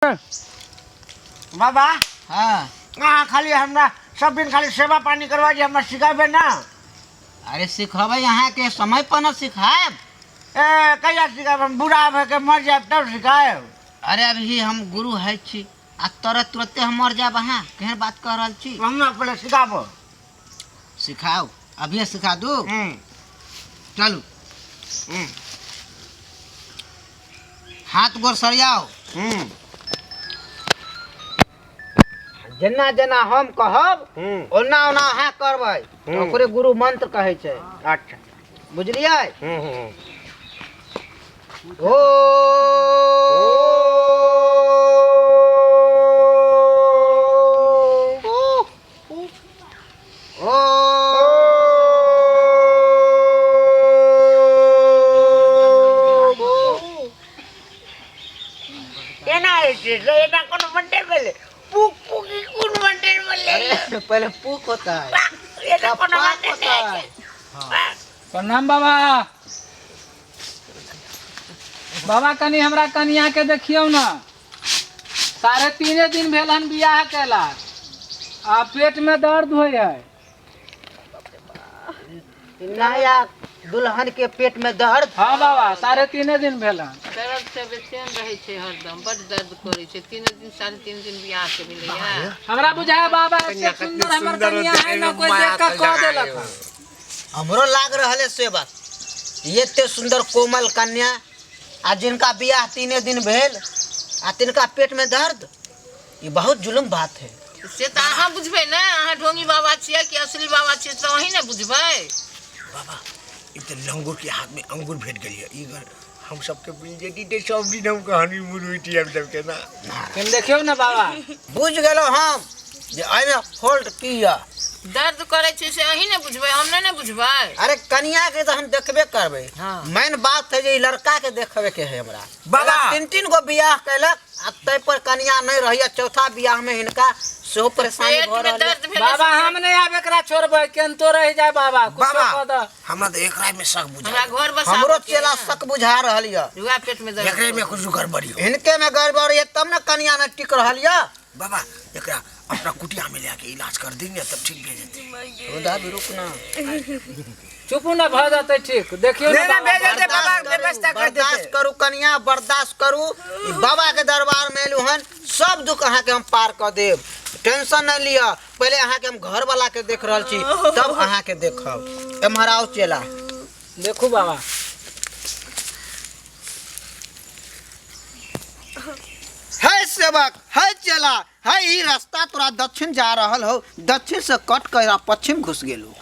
बाबा। हाँ। अहाँ खाली हमरा सब दिन खाली सेवा पानी करवा जे हमरा सिखाबे ना। अरे सिखबै अहाँके समय पर न सिखायब। ए कहिया सिखायब? हम बूढ़ा भऽ के मर जायब तब सिखायब। अरे अभी हम गुरु है छी आ तरह तुरते हम मर जायब, अहाँ केहन बात कह रहल छी? हमरा पहिले सिखाबो। सिखाओ, अभी सिखा दू। चलू। हाथ गोर सरियाओ। जेना जेना हम कहब ओना ओना अहाँ करबै, ओकरे गुरु मंत्र कहै छै। अच्छा। बुझलियै? ओ ओ एना होइ छै से एना कोनो मंदिर भेलै? पुक पुक ई कोन मंदिर भेलै? अरे पहले पुक होता है, एना तब कोनो पाक मंदिर होता नहि है। छै। प्रणाम बाबा। बाबा कनि हमरा कनिया के देखियौ ने, 3.5 दिन भेल हन बियाह केला आ पेट में दर्द होइ है। नया दुल्हन के पेट में दर्द? हाँ बाबा, 3.5 दिन भेल हन। दर्द से बेचैन रहै छै हरदम, बड दर्द करै छै। 3 दिन 3.5 दिन बियाह के भेलैया। हमरा बुझाय बाबा एते सुंदर हमर कनिया है ना, कोई देख के कह देलक हन। हमरो लाग रहल है सेवक, एते सुंदर कोमल कन्या आ जिनका बियाह 3 दिन भेल आ तिनका पेट में दर्द, ये बहुत जुलुम बात है। से तऽ अहाँ बुझबै ने, अहाँ ढोंगी बाबा छियै कि असली बाबा छियै तऽ अहीं ने बुझबै। बाबा ई तऽ लंगूर के हाथ में अंगूर भेट गेल ई अगर हम सबके मिल जेती तऽ सब दिन हम हनीमून होइती हम सबके ना। कनि देखियौ ने बाबा। बुझ गेलहुँ हम जे एहिमे फॉल्ट की यऽ। दर्द करै छै से अहीं ने बुझबै, हम नहि ने बुझबै। अरे कनिया के तऽ हम देखबे करबै। हाँ। मेन बात है जे ई लड़का के देखबे के है हमरा। बाबा। 3-3 गो बियाह केलक आ ताहि पर कनिया नहीं रही, चौथा बियाह में हिनका सेहो परेशानी पेट भऽ में रहल दर्द भेलै बाबा। हम नहीं आब एकरा छोड़बै, केनतो रहि जाय बाबा, कुछो बाबा कऽ दऽ। हमरा तऽ एकरा में शक बुझा, हमरा घर बसा हमरो चेला शक बुझा रहल यऽ। उएह पेट में दर्द एकरे में कुछ गड़बड़ी हो। हिनके में गड़बड़ यऽ तब ने कनिया नहीं टिक रहल यऽ। बाबा एकरा अपना कुटिया में लाके इलाज कर देंगे तब ठीक भे जेतै। रोदा भी रुक ना, चुप ना, भऽ जेतै ठीक। देखियौ ने बाबा। बर्दाश्त करू, बर्दाश्त करू कनिया, बर्दाश्त करू। ई बाबा के दरबार में एलू हन, सब दुख अहाँ के हम पार कऽ देब, टेंशन नहीं लिअ। पहले अहाँ के हम घर वाला के देख रहल छी तब अहाँ के देखब। एम्हर आओ चेला। देखू बाबा। है सेवक, है चेला, है ई रास्ता तोरा दक्षिण जा रहल हो, दक्षिण से कट कर पश्चिम घुस गेलू।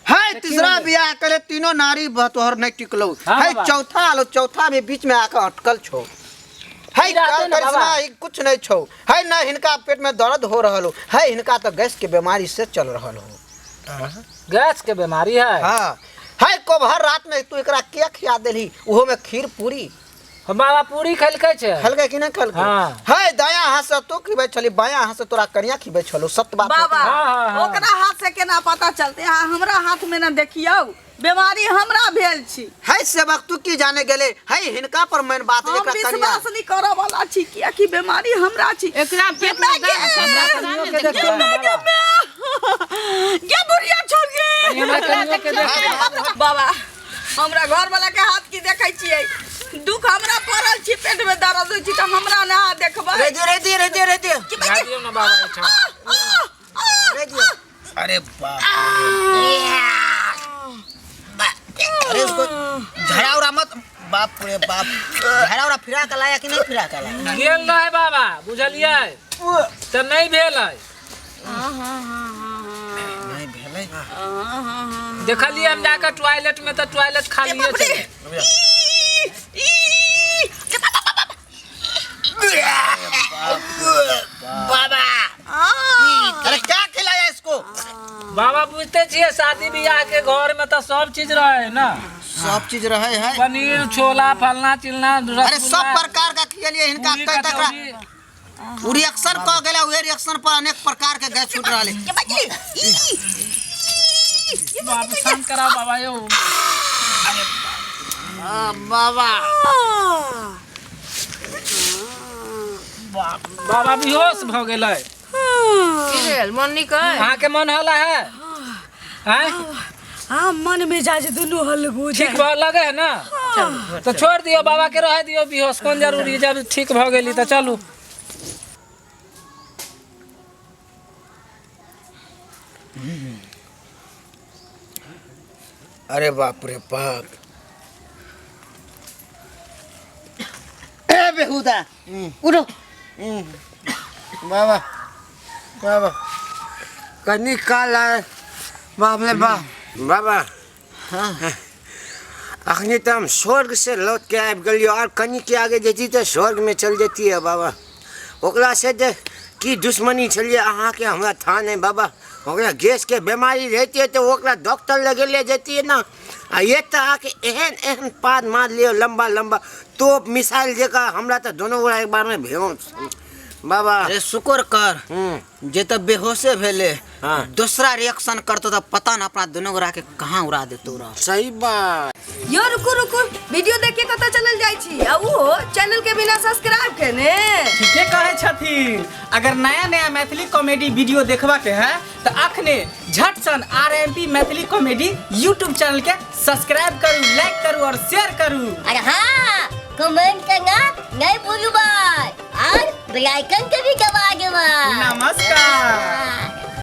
है तीसरा बियाह करे तीनों नारी तोहर नहीं टिकलो। हाँ है बाबा। चौथा आलो, चौथा भी बीच में आकर अटकल छो। है ई रहते ना करिश्मा बाबा। ई कुछ नहीं छो। है ना हिनका पेट में दर्द हो रहल हो, है हिनका तो गैस के बीमारी से चल रहल हो। गैस के बीमारी है? हाँ। है कोभर रात में तू एकरा के खिया देलही, ओहो में खीर पूरी। हम बाबा पूरी खेलकै छै। खलकै कि नहीं खलकै? हाँ। है दाया हाथ से तू खिबै छली, बाया हाथ से तोरा कनिया खिबै छलो, सत्य बात। बाबा। हाँ, हाँ, हाँ। ओकरा हाथ से केना पता चलते? अहाँ हमरा हाथ में न देखियौ, बीमारी हमरा भेल छी। है सेवक तू की जाने गेले, है हिनका पर मेन बात हम एकरा कनिया विश्वास नहीं करऽ वाला छी, कियाकि बीमारी हमरा छी। एकरा पेट में दर्द छै, हमरा कनियो के नहि देखियौ ने बाबा। गे बुढ़िया छोड़ गे। कनि हमरा कनियो के देखियौ। बाबा हमरा घर वाला के हाथ की देखै छियै, दुख हमरा पड़ल छी, पेट में दर्द होइ छी तऽ हमरा ना देखबै। रे दियो, रे दियो, रे दियो, रे दियो। जा दियौ ने बाबा एहिठाम। रे दियो। अरे बाप रे, अरे उसको झड़ा उड़ा मत, बाप रे बाप, झड़ा उड़ा फिरा के लाया कि नहीं फिरा के लाया? गेल रहै बाबा, बुझलियै तऽ नहीं भेल है। नहीं भेलै। देखलियै हम जाकऽ टॉयलेट में तऽ टॉयलेट खालिए छलै। बाबा अरे क्या खिलाया इसको? बाबा बुझते छियै शादी बियाह के घर में तऽ सब चीज रहे ना। सब चीज रहे है, पनीर छोला फलना चिलना अरे सब रसगुल्ला, प्रकार का खियलिए हिनका। पूरी कई तक कचौड़ी। उ रिएक्शन क गेला, उहे रिएक्शन पर अनेक प्रकार के गैस छूट रहल है। बाबा शांत कराओ बाबा यौ। बाबा। बाबा बेहोश भऽ गेलै। की भेल, मन नीक अइ? अहाँके मन हला है? आँय? हाँ, मन मिजाज दुनू हलगू। ठीक भऽ लगे है ना, तऽ छोड़ि दियौ बाबा के, रहै दियौ बेहोश, कोन जरूरी? जब ठीक भऽ गेली तऽ चलू। अरे बाप रे बाप! ए बेहुदा, उठो। बाबा, बाबा, कनी काल आए। बाप रे बाप! बाबा, अखनी तऽ हम स्वर्ग से लौट के आबि गेलियै और कनी के आगे जैती तऽ स्वर्ग में चल जैतियै। बाबा, ओकरा से जे की दुश्मनी छलियै अहाँके, हमरा था नहि। बाबा, ओकरा गैसके बीमारी रहितियै तऽ ओकरा डॉक्टर लगे ले जैतियै ने। आ एतऽ आके एहन एहन पाद मार लियौ, लम्बा लम्बा तोप मिसाइल जकाँ, हमरा तऽ दोनो गोरा एक बारमे भेल बाबा। अरे, शुक्र कर जे तऽ बेहोशे भेले। दूसरा रिएक्शन करतो तऽ पता न अपना दुनू गोरा के कहाँ उड़ा देतो रह। सही बात। यो, रुकू रुकू, वीडियो देख के कतऽ चलल जाइ छी, आ उहो चैनल के बिना सब्सक्राइब केने? ठीके कहै छथिन। अगर नया नया मैथिली कॉमेडी वीडियो देखबा के है तऽ अखने झट सन RMP Maithili comedy YouTube channel के सब्सक्राइब करू, लाइक करू और शेयर करू। और हाँ, कमेंट करना नहीं भूलू भाई और बेल आइकन के भी दबा देबा। नमस्कार।